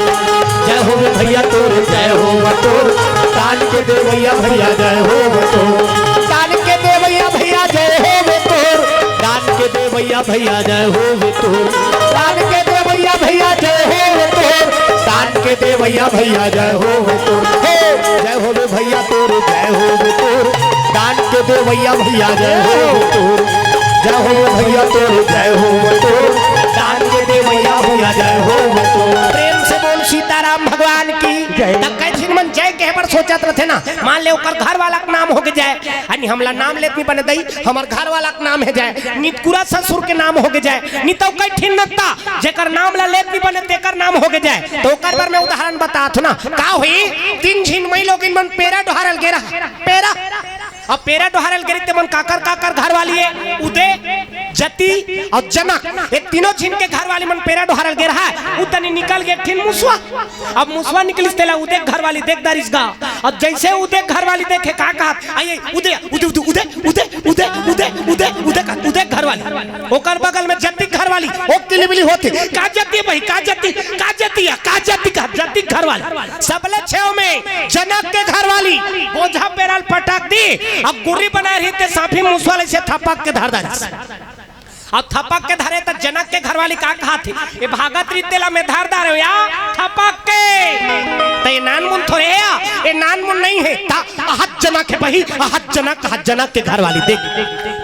जय होवे भैया तोर, जय होवे तोर। दान के देवैया भैया जय होवे तोर, दान के देवैया भैया जय होवे तोर, दान के देवैया भैया जय होवे तोर, दान के देवैया भैया जय होवे तोर, दान के देवैया भैया जय होवे तोर। हे, जय होवे भैया तोर, जय होवे तोर, दान के देवैया भैया जय होवे तोर, जय होवे भैया तोर, जय होवे तोर, दान के देवैया भैया जय होवे तोर। प्रेम से बोल सीताराम भगवान की। जय। त कई झिन मन जय कहे बर सोचत रथे ना, मान ले ओकर घर वाला के नाम होके जय, यानी हमला नाम लेत नहीं बने दई, हमर घर वाला के नाम हे जय, नितकुरा ससुर के नाम होके जय, नितौ कई ठिन नत्ता जेकर नाम ला लेत नहीं बने तेकर नाम होके जय। तो ओकर बर मैं उदाहरण बतात हूं ना, का होई, तीन झिन मई लोगिन मन पेरा डोहारल गे रहा, पेरा। अब पेरा डोहारल गे रही ते मन काकर काकर घर वाली हे, उदय, जति और जनक, ये तीनों झिन के घर वाली मन पेरा डोहारल गे रहा, उतनी निकल गे एक ठिन मुसवा। अब मुसवा निकलिस तेला उदय घर वाली देख दारिस गा। अब जैसे उदय घर वाली देखे का कहत, आइए उदय, उदय, उदय, उदय, उदय, उदय, उदय, उदय, उदय, उदय घर वाली। ओकर बगल में जति घर वाली, ओ किलिबिली होती, का जति भाई, का जति, का जति या, का जति का, जति घर वाली। सबले छेव में जनक के घर वाली बोझा पेरल पटक दी, अब गुर्री बनाए रही ते साफी मुसवा ले से थपक के धर दारिस। अब थपक के धरे त जनक के घर वाली का कहत हे, ए भागत रही तेला मैं धर दारे हो या थपक के। त ए नानमुन थोरे हे या, ए नानमुन नहीं हे, त अहत जनक हे बही, अहत जनक, अहत जनक के घर वाली देख।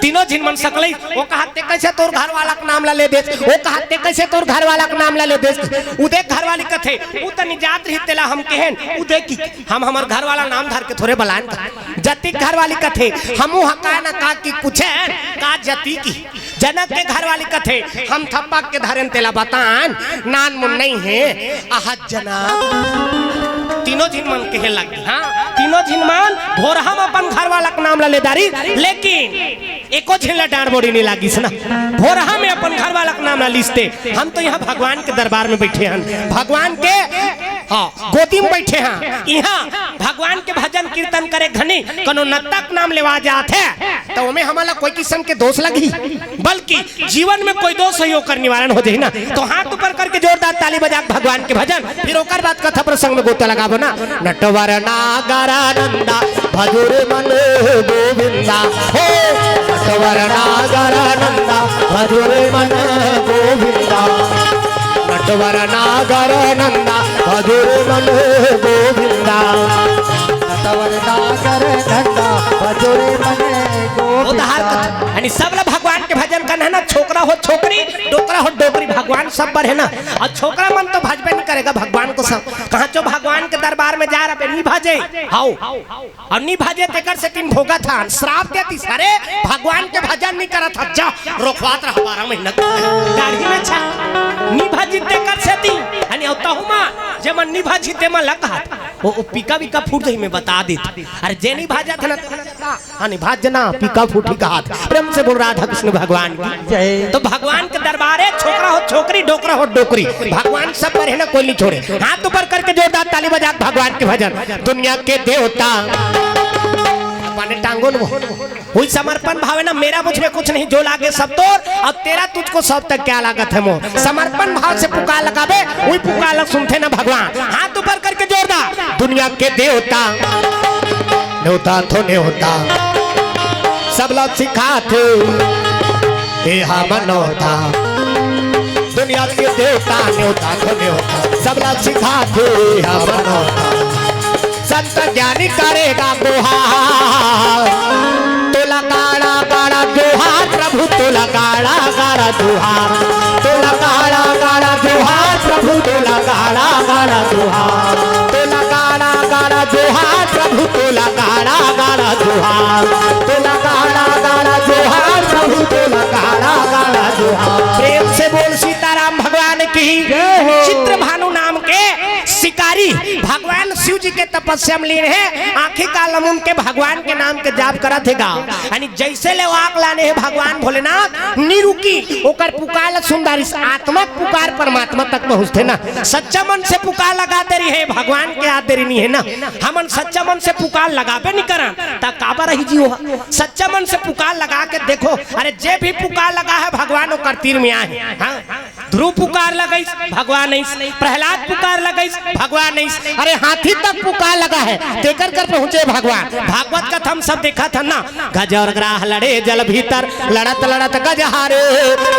तीनों झिन मन सकलई, ओ कहत ते कैसे तोर घर वाला के नाम ला ले देस, ओ कहत ते कैसे तोर घर वाला के नाम ला ले देस। उदय घर वाली कथे, उ तनी जात रही तेला हम कहेन, उदय की हम हमर घर वाला नाम धर के थोरे बलान का। जति घर वाली कथे, हमू ह का ना का की पूछेन, का जति की। जनक के घर वाली कथे, हम थपक के धरेन तेला बतान, नानमुन नहीं हे, अहत जनक। तीनों झिन मन कहे लग गे, हाँ, तीनों झिन मन भोरहा म अपन घर वाला के नाम ला ले दारी, लेकिन एको झिन ला डांड़ बोड़ी नहीं लागिस ना। भोरहा में अपन घर वाला के नाम ला लिसते। हम तो यहाँ भगवान के दरबार में बैठे हन, भगवान के, हाँ, गोदी में बैठे हन। यहाँ भगवान के भजन कीर्तन करे घनी कनो नत्ता के नाम लेवा जात हे, त ओमे हमला कोई किसम के दोष लगही, बल्कि जीवन में कोई दोष होही ओकर निवारण हो जाही ना। तो हाथ ऊपर करके जोरदार ताली बजा के भगवान के भजन, फिर ओकर बाद कथा प्रसंग में गोता लगाबो ना। नटवर नागर नंदा भजो रे मन गोविंदा, हे नटवर नागर नंदा भजो रे मन गोविंदा, नटवर नागर नंदा भजो रे मन गोविंदा, नटवर नागर नंदा भजो रे मन गोविंदा। उधार कथा। यानी सबला भगवान के भजन करना हे ना, छोकरा हो छोकरी, डोकरा हो डोकरी, भगवान सब बर हे ना। और छोकरा मन तो भजबे नहीं करेगा भगवान को सब। कहाँ चो भगवान के दरबार में जा रहे, नहीं भजे, हाउ। और नहीं भजे तेकर सेती भोगत हन, श्राप देतिस, अरे भगवान के भजन नहीं करत हस, जा रोखवात रहा बारह महीना। दाढ़ी में छा, नहीं भजी तेकर सेती, अने अउ तहु मा, जेमन नहीं भजी तेमन ला कहत, ओ, ओ पीका वीका फूट जाही, मैं बता देत। अरे जे नहीं भाजत हे ना, हाँ, नहीं भाज ना, पीका फूटी कहत। प्रेम से बोल राधा कृष्ण भगवान की। जय। तो भगवान के दरबारे छोकरा हो छोकरी, डोकरा हो डोकरी, भगवान सब बर हे ना, कोई नहीं छोड़े। हाथ ऊपर करके जोरदार ताली बजा के भगवान के भजन। दुनिया के देवता माने टांगोन वो, वही समर्पण भाव हे ना, मेरा मुझ में कुछ नहीं, जो लागे सब तोर, और तेरा तुझको सौंप तक क्या लागत है मोर। समर्पण भाव से पुकार लगाबे, वही पुकार लग सुनथे ना भगवान। हाथ ऊपर करके जोरदार। दुनिया के देवता, नेवता थो नेवता, सबला सिखाथे, ए हा मनोता। दुनिया के देवता, नेवता थो नेवता, सबला सिखाथे, ए हा मनोता। संत ज्ञानी करेगा गुहार, तोला गाड़ा गाड़ा जोहार प्रभु, तोला गाड़ा गाड़ा जोहार, तोला गाड़ा गाड़ा जोहार प्रभु, तोला गाड़ा गाड़ा जोहार, तोला गाड़ा गाड़ा जोहार प्रभु, तोला गाड़ा गाड़ा जोहार, तोला गाड़ा गाड़ा जोहार प्रभु, तोला गाड़ा गाड़ा जोहार। प्रेम से बोल सीताराम भगवान की। जय हो। चित्रभानु नाम के शिकारी भगवान शिव जी के तपस्या में लीन हे, आंखी कालम उनके भगवान के नाम के जाप करत हे गा। यानी जैसे ले आंख लाने हे भगवान भोलेनाथ, नी रुकी, ओकर पुकार ल सुन दारिस। आत्मा के पुकार परमात्मा तक पहुंचथे ना। सच्चा मन से पुकार लगा दे रही हे, भगवान के याद दे रही नहीं हे ना। हमन सच्चा मन से पुकार लगाबे नहीं करन, त काबर रही जी ओहा। सच्चा मन से पुकार लगा के देखो, अरे जे भी पुकार लगा हे भगवान ओकर तीर में आहे। हाँ। ध्रुव पुकार लगइस, भगवान अइस। प्रहलाद पुकार लगइस, भगवान अइस। अरे, हाथी तक पुकार लगा हे, तेकर कर पहुंचे भगवान। भागवत कथा म सब देखत हन ना, गज और ग्राह लड़े जल भीतर, लड़त लड़त गज हारे।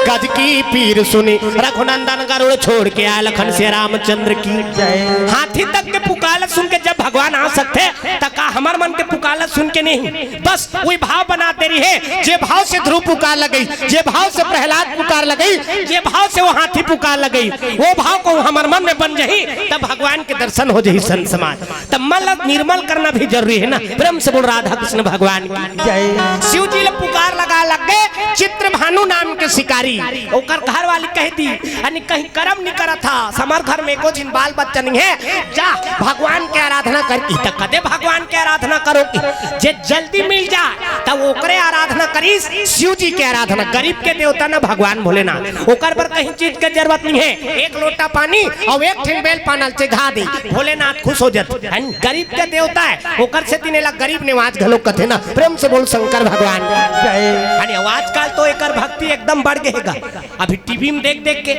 गज की पीर सुनी रघुनंदन, गरुड़ छोड़ के आए लखन सिया रामचंद्र की। जय। हाथी तक के पुकार ल सुन के जब भगवान आ सकथे, त का हमर मन के पुकार ल सुन के नहीं? बस वही भाव बना दे रही हे, जे भाव से ध्रुव पुकार लगइस, जे भाव से प्रहलाद पुकार लगइस, जे भाव से वो हाथी पुकार लगइस, वो भाव कहूं हमर मन में बन जही, तब भगवान के दर्शन हो जही। संत समाज, तब मन ल निर्मल करना भी जरूरी हे ना। प्रेम से बोल राधा कृष्ण भगवान की। जय। शिव जी ल पुकार लगा लग गे चित्रभानु नाम के शिकारी, ओकर घर वाली कह दी, अनी कहीं करम नहीं करत हा, हमर घर में एको झिन बाल बच्चा नहीं हे, जा भगवान के आराधना कर। ई त कदे भगवान के आराधना करो कि जे जल्दी मिल जाए, तब ओकरे आराधना करिस, शिव जी के आराधना। गरीब के देवता न भगवान भोलेनाथ, ओकर बर कहीं चीज के जरूरत नहीं हे, एक लोटा पानी और एक ठिन बेल पाना ल चघा दे, भोलेनाथ खुश हो जाथे। है न? गरीब के देवता हे, ओकर सेती एला गरीब नवाज घलो कथे ना। प्रेम से बोल शंकर भगवान। जय। अरे, आजकल तो एकर भक्ति एकदम बढ़ गे हे गा। अभी टीवी में देख देख के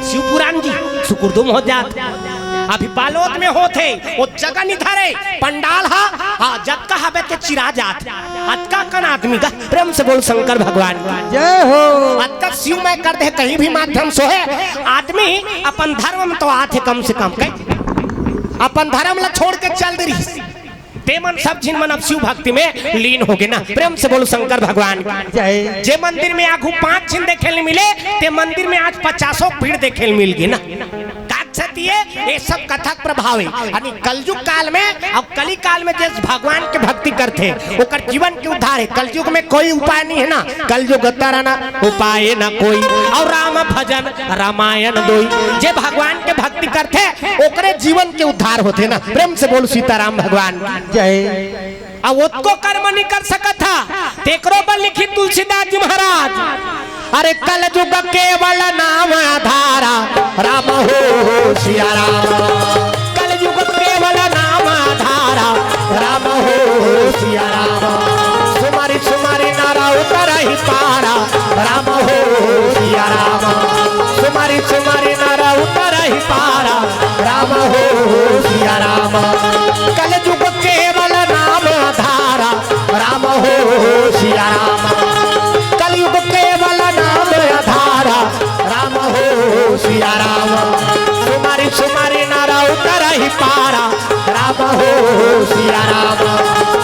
शिव पुराण जी सुकुरदुम हो जात। अभी बालोद में होत हे, वो जगह नहीं धरे, पंडाल हा, हाँ, जतका हबे ते चिरा जात। अतका कन आदमी गा। प्रेम से बोल शंकर भगवान की। जय हो। अतका शिवमय कर दे, कहीं भी माध्यम से होय, आदमी अपन धर्म में तो आथे कम से कम, कहीं अपन धर्म ला छोड़ के चल दे रही। ते मन सब झिन मन अब शिव भक्ति में लीन हो गे ना। प्रेम से बोल शंकर भगवान की। जय। जे मंदिर में आघू पांच झिन देखे ल मिले, ते मंदिर में आज पचासों भीड़ देखे ल मिल गे ना। काकसतिये, ये सब कथा के प्रभाव हे। यानी कलयुग काल में और कली काल में जे भगवान के भक्ति करथे, ओकर जीवन के उद्धार हे। कलयुग में कोई उपाय नहीं हे ना, कलयुग तरन उपाय न कोई, और राम भजन रामायण दोई। जे भगवान के भक्ति करथे, ओकरे जीवन के उद्धार होथे ना। प्रेम से बोल सीताराम भगवान की। जय। अब ओतको कर्म नहीं कर सकत हा, तेकरो बर लिखिन तुलसीदास जी महाराज। अरे कलयुग केवल नाम आधारा, राम हो सिया राम। कलयुग केवल नाम आधारा, राम हो सिया राम। सुमरि सुमरि नर उतरहि पारा, राम हो सिया राम। सुमरि सुमरि नर उतरहि पारा, राम हो सिया राम। कलयुग केवल नाम आधारा, राम हो सिया राम। कलयुग केवल नाम आधारा, राम हो सिया राम। सुमरि सुमरि नर उतरहि पारा, राम हो सिया राम।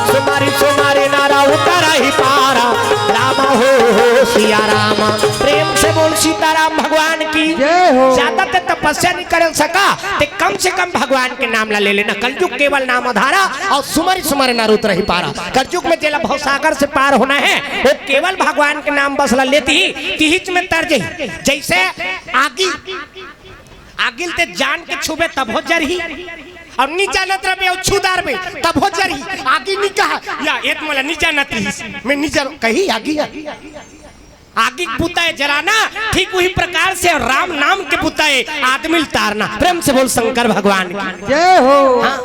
सुमरि सुमरि नर उतरहि पारा, राम हो सिया राम। प्रेम से बोल सीताराम भगवान की। जय हो। ज्यादा ते तपस्या नहीं कर सका, ते कम से कम भगवान के नाम ला ले लेना। कलयुग केवल नाम आधारा और सुमरि सुमरि नर उतरहि पारा। कलयुग में जेला भवसागर से पार होना हे, वो केवल भगवान के नाम बस ला लेत ही, तिहिच में तर जही। जैसे आगी, आगी ल ते जान के छुबे तभो जरही, और नी जानत रहबे और छू डारबे तभो जरही। आगी नी कहा, या ए त मोला नी जानत रहिस, मैं नी जान कही आगी हे। आगी के बुता हे जराना, ठीक वही प्रकार से राम नाम के बुता हे आदमी ल तारना। प्रेम से बोल शंकर भगवान की। जय हो। हाँ।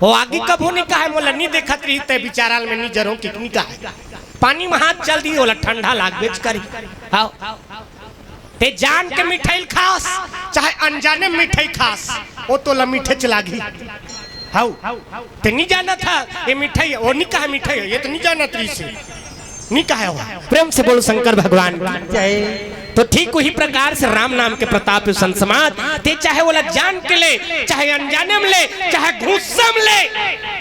वो आगी कभू नी कहा, मोला नी देखत रही ते बिचारा ल मैं नी जरहूं कि नी कहा। पानी में हाथ चल दी, ओला ठंडा लागबेच करही। हाँ। ते जान के मिठाई ल खास, चाहे अनजाने में मिठाई खास, वो तोला मीठेच लागही। हऊ, ते नी जानत हा, ये मिठाई हे, वो नी कहा मिठाई हे, ये तो नी जानत रहिस हे, नी कहा हो। प्रेम से बोल शंकर भगवान की। जय। तो ठीक वही प्रकार से राम नाम के प्रताप हे संत समाज, ते चाहे ओला जान के ले, चाहे अनजाने में ले, चाहे गुस्सा में ले,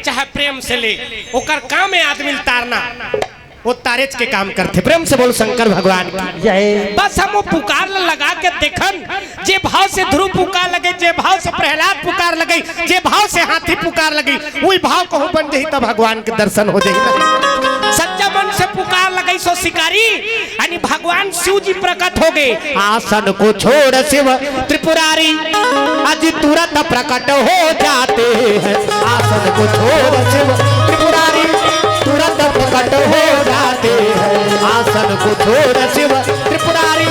चाहे प्रेम से ले, ओकर काम हे आदमी ल तारना। वो तारेच के काम करथे। प्रेम से बोल शंकर भगवान की। जय। बस हम वो पुकार ल लगा के देखन, जे भाव से ध्रुव पुकार लगे, जे भाव से प्रहलाद पुकार लगे, जे भाव से हाथी पुकार लगे, वही भाव कहूं बन जही, तब भगवान के दर्शन हो जही। सच्चा मन से पुकार लगे सो शिकारी, यानी भगवान शिव जी प्रकट हो गे। आसन को छोड़ शिव त्रिपुरारी, अजी तुरंत प्रकट हो जाते हैं। आसन को छोड़ शिव त्रिपुरारी, तुरंत प्रकट हो जाते हैं। आसन को छोड़ शिव त्रिपुरारी,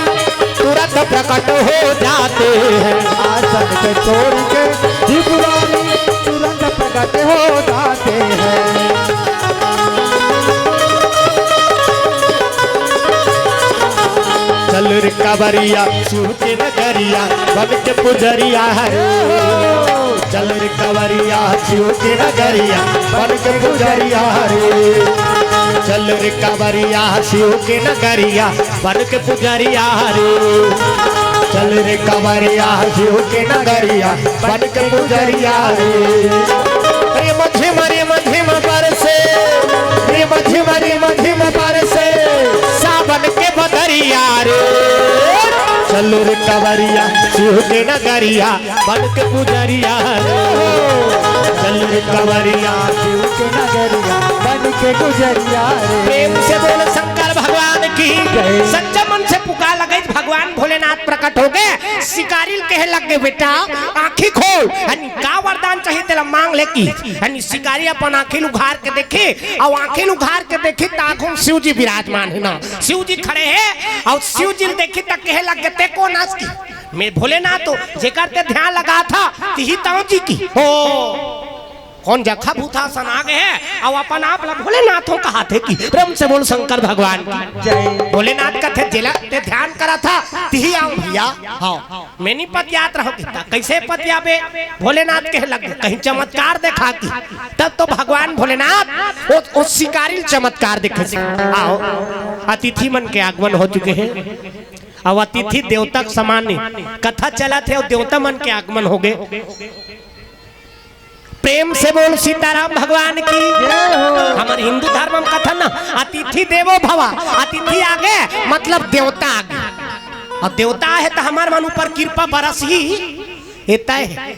तुरंत प्रकट हो जाते हैं। आसन को छोड़ के त्रिपुरारी, तुरंत प्रकट हो जाते हैं। चल रे कांवरिया शिव के नगरिया बन के पुजरिया हरे। चल रे कांवरिया शिव के नगरिया बन के पुजरिया हरे। चल रे कांवरिया शिव के नगरिया बन के पुजरिया हरे। चल रे कांवरिया शिव के नगरिया बन के पुजरिया हरे। रे मझिम रे मझिम बरसे, रे मझिम रे मझिम बरसे सावन के बदरिया रे। चल रे कांवरिया शिव के नगरिया बन के पुजरिया रे। चल रे कांवरिया शिव के नगरिया बन के गुजरिया रे। प्रेम से बोल शंकर भगवान की। जय। सच्चा मन से पुकार लगे, भगवान भोलेनाथ प्रकट हो गए। शिकारी ल कहे लग गए, "बेटा, आंखी खोल, यानी का वरदान चाहिए तेला मांग ले" की। यानी शिकारी अपन आंखी ल उघार के देखे, अउ आंखी ल उघार के देखी त आगू म शिव जी विराजमान हे ना, शिव जी खड़े हे। अउ शिव जी ल देखी त कहे लग गए, "ते कोन अस?" की, "मैं भोलेनाथ हूँ, जेकर ते ध्यान लगाथस, तिही त आंव जी" की। "ओ, कोन जखा भूत असन आ गए हे, अउ अपन आप ला भोलेनाथ हूँ कहत हे" की। प्रेम से बोल शंकर भगवान की। जय। भोलेनाथ कथे, "जेला ते ध्यान करथस, तिही आंव भैया।" हाँ, मैं नी पतियात रहूं किता। कैसे पतियाबे? भोलेनाथ कहे लग, "कहीं चमत्कार देखा" की। तब तो भगवान भोलेनाथ ओ, ओ शिकारी ल चमत्कार देखे से, "आओ, अतिथि मन के आगमन हो चुके हे।" अब अतिथि देवता के समान नहीं, कथा चलत हे अउ देवता मन के आगमन हो गए। प्रेम से बोल सीताराम भगवान की। जय हो। हमर हिंदू धर्म म कथन ना, "अतिथि देवो भव", अतिथि आगे मतलब देवता आगे, अउ देवता हे त हमर मन ऊपर कृपा बरसही, ए तय हे।